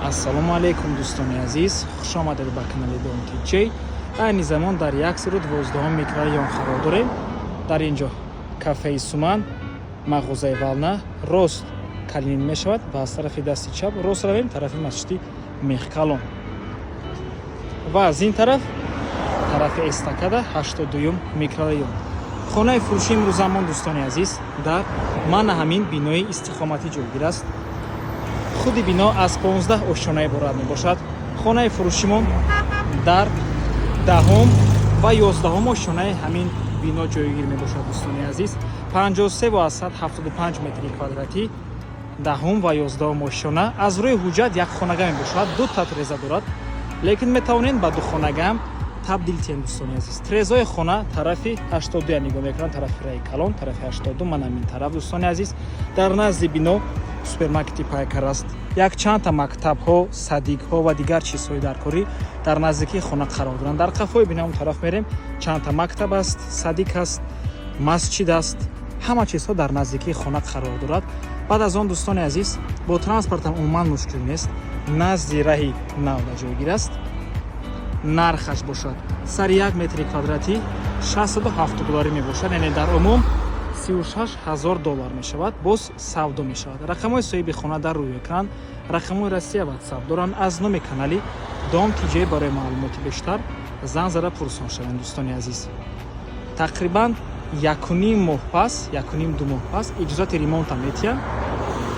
Ассалому алайкум, дӯстони азиз, хушомадед ба канали Дом Тиҷей. Айни замон дар 112 микрорайон қарор дорем. Дар ин ҷо кафеи Суман, мағозаи Вална, рост Калинин мешавад ва аз тарафи дасти чап рост равем, тарафи масҷиди Мехкалон ва аз ин тараф, тарафи эстакада, 82 микрорайон. Хонаи фурӯши имрӯзамон, дӯстони азиз, дар мана ҳамин бинои истиқоматӣ ҷойгир аст. Худи бино аз 15 ошёна иборат мебошад. Хонаи фурӯшимон дар 10-ум ва 11-ум ошёнаи ҳамин бино ҷойгир мебошад. Дӯстони азиз, 53,75 метри квадратӣ, 10-ум ва 11-ум ошёна. Аз рӯи ҳуҷҷат як хонага мебошад, ду та треза дорад, лекин метавонед ба духонагаам табдил тиҳем. Дӯстони азиз, трезои хона тарафи 82 нигоҳ мекунанд, тарафи раи калон, тарафи 82, ман ҳамин тараф. Дӯстони азиз, дар назди бино супермаркети Пайкар аст, якчандта мактабҳо, садикҳо ва дигар чизҳои даркорӣ дар наздикии хона қарор доранд. Дар қафои бино, он тараф мерем, чандта мактаб аст, садик аст, масҷид аст, ҳама чизҳо дар наздикии хона қарор дорад. Баъд аз он, дӯстони азиз, бо транспортам умуман мушкил нест, назди раҳи навда ҷойгир аст. Нархаш бошад, сари 1 метри квадратӣ 670 долларӣ мебошад, яъне дар умум 36 ҳазор доллар мешавад. Боз савдо мешавад. Рақамҳои соҳиби хона дар рӯи экран, рақамҳои Россия, Ватсап доранд. Аз номи канали Дом Тиҷей барои маълумоти бештар занг зада пурсон шаванд. Дӯстони азиз, тақрибан 1,5 моҳ пас, 1,5, 2 моҳ пас иҷозати ремонтам метиҳанд,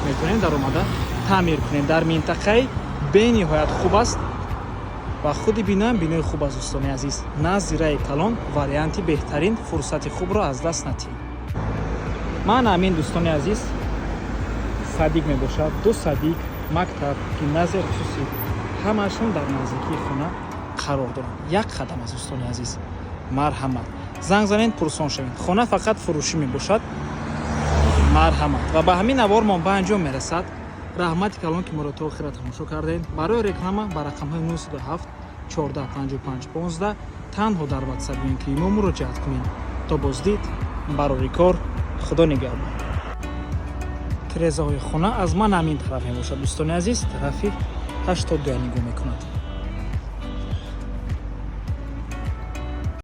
метавонем даромада таъмир кунем. Дар минтақаи бениҳоят хуб аст ва худи биноам бинои хуб аст. Дӯстони азиз, назди раи калон, варианти беҳтарин, фурсати хубро аз даст натиҳед. Ман ҳамин, дӯстони азиз, садик мебошад, ду садик, мактаб, гимназия хусусӣ, ҳамаашон дар наздикии хона қарор доранд, як қадам аз. Дӯстони азиз, марҳамат, занг занед, пурсон шавед. Хона фақат фурӯшӣ мебошад. Марҳамат. Ва ба ҳамин навормон ба анҷом мерасад. Раҳмати калон, ки моро то охира тамошо кардед. Барои реклама ба рақамҳои 907 14 55 15 танҳо дар Ватсап ё ки имо муроҷиат кунед. То боздид, барори кор, Худо нигаҳбон. Тирезаҳои хона аз ман ҳамин тараф мебошад, дӯстони азиз, тарафи 82 нигоҳ мекунад.